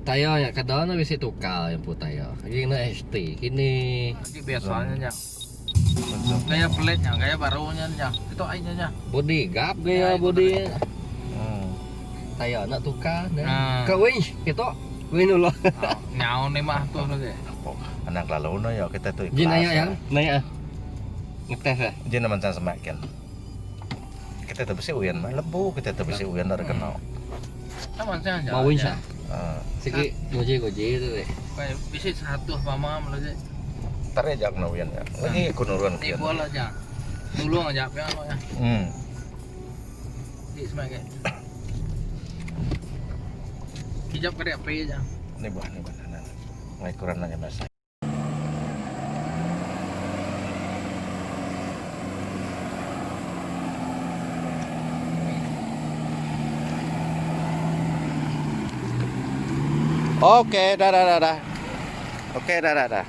Tayar nya kada ne bisi tukar iya empu tayar. Agi ngena HT kini. Agi biasa nya nya. Gaya pelit nya, gaya baru nya nya. Itu ai nya nya. Body gap gaya body nya. Tayar enda tukar ne. Ka winch kitu. Winch dulu. Nyau ni mah tu lagi. Anang kelalu ne yo kita tu ikhlas. Jin naya ya, naya. Ngetes eh. Jin macam semakin. Kita tu bisi uyan mah lebu kita tu bisi uyan enda kena. Mau winch ah. Sigi nguji-nguji tu deh. Bisi 100 pama lagi. Tarik aja kena uyan nya. Lagi aku nurun ke. Tibul aja. Tulung aja pia lo ya. Hmm. Di sebagai. Kijap kena api aja. Ni buah ni buah. Nah, nah. Kurang nanya bahasa. Okey, dah dah dah dah. Okey, dah dah dah.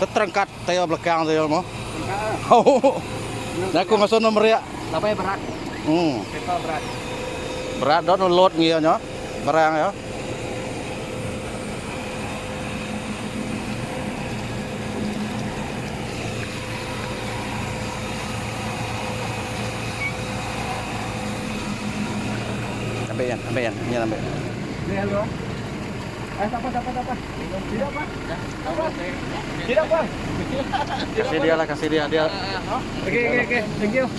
Terangkat tayo belakang tayo mo. Oh. Aku ngasuh nomor ya. Sampai berat. Hmm. Kereta berat. Berat dot load ngia nya. Barang ya. Ambil yan, ambil yan, yan ambil. Ni hello. Eh, tak apa, tak apa, tak apa. Tidak apa. Apa? Tidak apa. Kasih dia lah, kasih dia, dia. Okey, okey, okey. Thank you.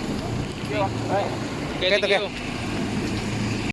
Okey, okey.